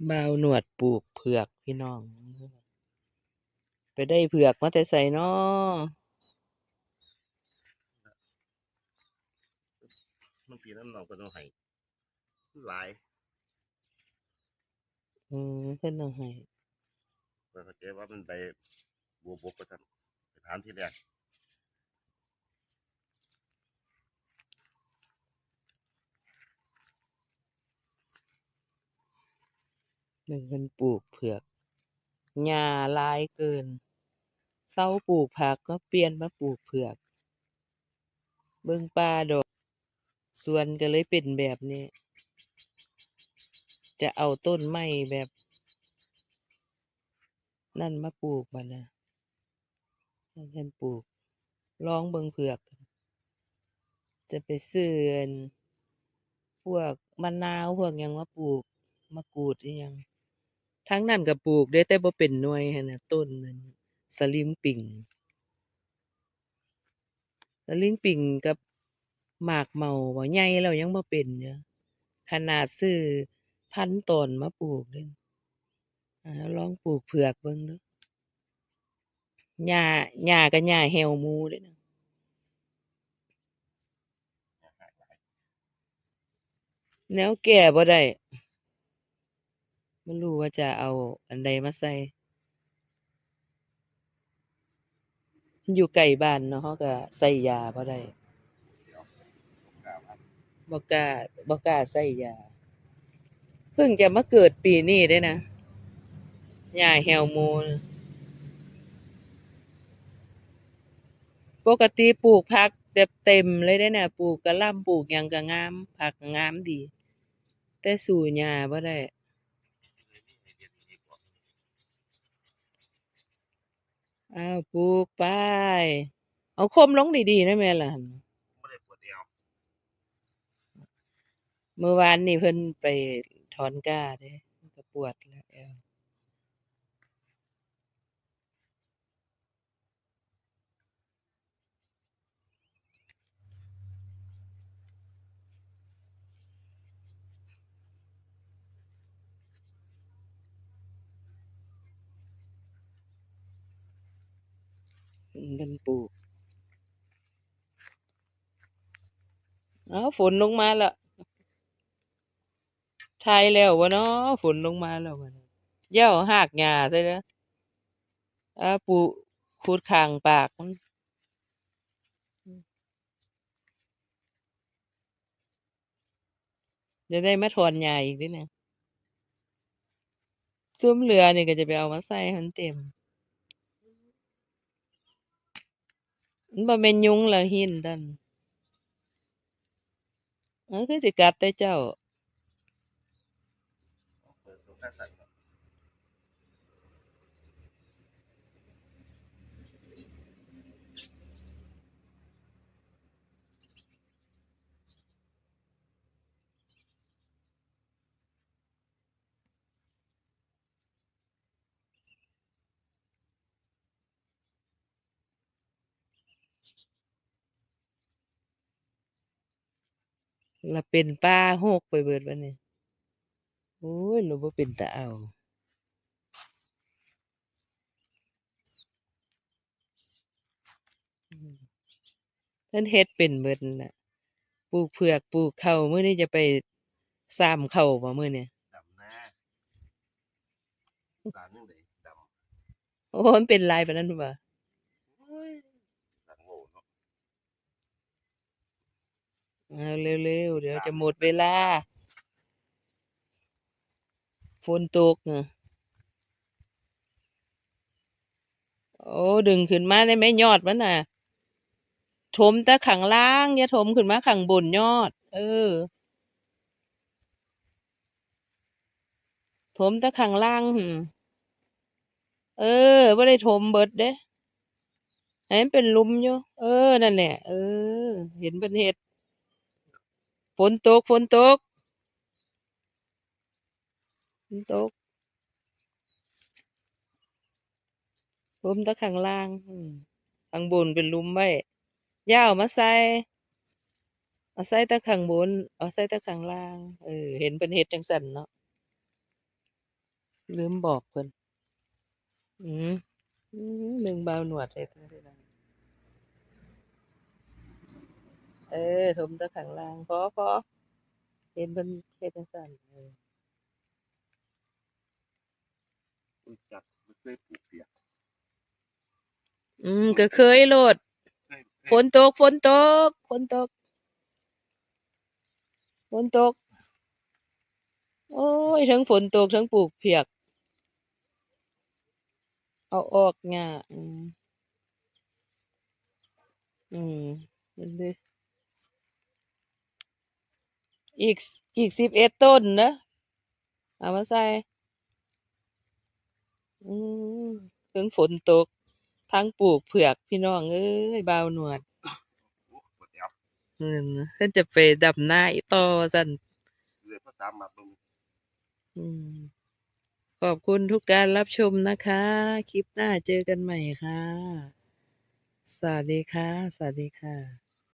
ບ່າວໜວດປູກເຜືອກພີ່ນ້ອງ. ໄປໄດ້ເຜືອກມາແຕ່ໃສນໍ? ມັນປີນຳນ້ອງເພິ່ນເອົາໃຫ້ ມັນຫຼາຍ. ເອີ ເພິ່ນເອົາໃຫ້ ຂ້ອຍເຂົ້າໃຈວ່າມັນໃບບົວໆ ວ່າຊັ້ນ ໄປຖາມທີແລກ. ເບິ່ງເພິ່ນປູກເຜືອກ ຫຍ້າຫຼາຍເກີນ ເຊົາປູກຜັກ ມາປ່ຽນມາປູກເຜືອກ. ເບິ່ງປ່າດອກ ສວນກໍເລີຍເປັນແບບນີ້ ຈະເອົາຕົ້ນໄມ້ແບບນັ້ນມາປູກບັດນະ. ເພິ່ນປູກ ລອງເບິ່ງເຜືອກ ຈະໄປຊື້ອັນ ພວກມະນາວ ພວກຫຍັງມາປູກ ໝາກກູດອີ່ຫຍັງ. ທາງນັ້ນກໍປູກເດ້ ແຕ່ບໍ່ເປັນໜ່ວຍຫັ້ນນະ ຕົ້ນນັ້ນ ສະລິງປິງ. ສະລິງປິງກັບໝາກເມົາບໍ ໃຫຍ່ແລ້ວຍັງບໍ່ເປັນຢູ່ ຂະໜາດຊື້ພັນຕອນມາປູກເດ້. ອາ ລອງປູກເຜືອກເບິ່ງເດີ້. ຫຍ້າ ຫຍ້າກໍຫຍ້າແຫ້ວໝູເດ້ນະ. ແນວແກ້ບໍ່ໄດ້ ບໍ່ຮູ້ວ່າຈະເອົາອັນໃດມາໃສ່. ມັນຢູ່ໃກ້ບ້ານເນາະ ເຮົາກໍໃສ່ຢາບໍ່ໄດ້ ບໍ່ກ້າ ບໍ່ກ້າໃສ່ຢາ. ເພິ່ງຈະມາເກີດປີນີ້ເດ້ນະ ຫຍ້າແຫ້ວໝູ. ປົກກະຕິປູກຜັກແບບເຕັມເລີຍເດ້ນະ ປູກກະຫຼ່ຳ ປູກຫຍັງກໍງາມ ຜັກງາມດີ ແຕ່ສູ້ຫຍ້າບໍ່ໄດ້. ອ້າວ ປູກໄປ ເອົາຄົມລົງດີໆ ນະແມ່ຫຼານ. ບໍ່ໄດ້ປວດແອວ ມື້ວານນີ້ເພິ່ນໄປຖອນກ້າເດ້ ມັນກໍປວດແລ້ວແອວ. ເພິ່ນປູກ ອ້າວ ຝົນລົງມາແລ້ວ. ຖ່າຍແລ້ວບໍ່ນໍ ຝົນລົງມາແລ້ວບັດນີ້. ຢ່າເອົາຮາກຫຍ້າໃສ່ເດີ້ ອາ ປູ ຂຸດຂ້າງປາກມັນ. ຈະໄດ້ມາຖອນຫຍ້າອີກເດ້ນະ. ຊຸມເຫຼືອນີ້ກໍຈະໄປເອົາມາໃສ່ໃຫ້ມັນເຕັມ. ມັນບໍ່ແມ່ນຍຸງລະຫີນຕົນ ມັນຄືຊິກັດແຕ່ເຈົ້າ. ລະເປັນປ່າຮົກໄປເບິດບັດນີ້. ໂອ້ຍ ລະບໍ່ເປັນຕາເອົາ. ເພິ່ນເຮັດເປັນເບິດນັ້ນແຫຼະ ປູກເຜືອກ ປູກເຂົ້າ. ມື້ນີ້ຈະໄປຊາມເຂົ້າບໍ່ມື້ນີ້? ດຳນາ ສາມຈັ່ງໃດດຳ. ໂອ້ ມັນເປັນຫຼາຍປານນັ້ນບໍ່? ໂອ້ຍ ຊ່າງເວົ້າເນາະ. ເອົາເລັວໆ ດຽວຈະໝົດເວລາ ຝົນຕົກນະ. ໂອ້ ດຶງຂຶ້ນມາໄດ້ແມ່ຍອດມັນນະ. ຖົມແຕ່ຂ້າງລ່າງ ຢ່າຖົມຂຶ້ນມາຂ້າງບົນຍອດ. ເອີ ຖົມແຕ່ຂ້າງລ່າງ. ເອີ ບໍ່ໄດ້ຖົມເບິດເດ້ ໃຫ້ມັນເປັນຫຼຸມຢູ່. ເອີ ນັ້ນແຫຼະ ເອີ ເຫັນເພິ່ນເຮັດ. ຝົນຕົກ ຝົນຕົກ ຝົນຕົກ. ຖົມແຕ່ຂ້າງລ່າງ ຂ້າງບົນເປັນຫຼຸມໄວ້. ຢ່າເອົາມາໃສ່ ເອົາໃສ່ແຕ່ຂ້າງບົນ ເອົາໃສ່ແຕ່ຂ້າງລ່າງ. ເອີ ເຫັນເພິ່ນເຮັດຈັ່ງຊັ້ນເນາະ. ລືມບອກເພິ່ນ. ອືມ ອືມ ເບິ່ງບ່າວໜວດເຮັດຈັ່ງຊີ້ນະ. ເອີ ຖົມແຕ່ຂ້າງລ່າງ ພໍ ພໍ ເຫັນເພິ່ນເຮັດຈັ່ງຊັ້ນ. ເອີ ຮູ້ຈັກ ບໍ່ເຄີຍປູກເຜືອກ. ອືມ ກະເຄີຍໂລດ. ເຄີຍ ເຄີຍ. ຝົນຕົກ ຝົນຕົກ ຝົນຕົກ ຝົນຕົກ. ໂອ້ຍ ເທິງຝົນຕົກ ເທິງປູກເຜືອກ ເອົາອອກຍາກ. ອືມ ອືມ ເບິ່ງເດີ້ ອີກ ອີກສິບເອັດຕົ້ນເດີ້ ເອົາມາໃສ່. ອືມ ເທິງຝົນຕົກ ທັງປູກເຜືອກ ພີ່ນ້ອງເອີຍ ບ່າວໜວດ. ໂອ້ ປວດແອວ. ເພິ່ນ ເພິ່ນຈະໄປດຳນາອີກຕໍ່ວ່າຊັ້ນ. ເລີຍພາສາມາເບິ່ງ. ອືມ ຂອບຄຸນທຸກການຮັບຊົມນະຄະ ຄລິບໜ້າເຈີກັນໃໝ່ຄ່ະ. ສະຫວັດດີຄ່ະ ສະຫວັດດີຄ່ະ.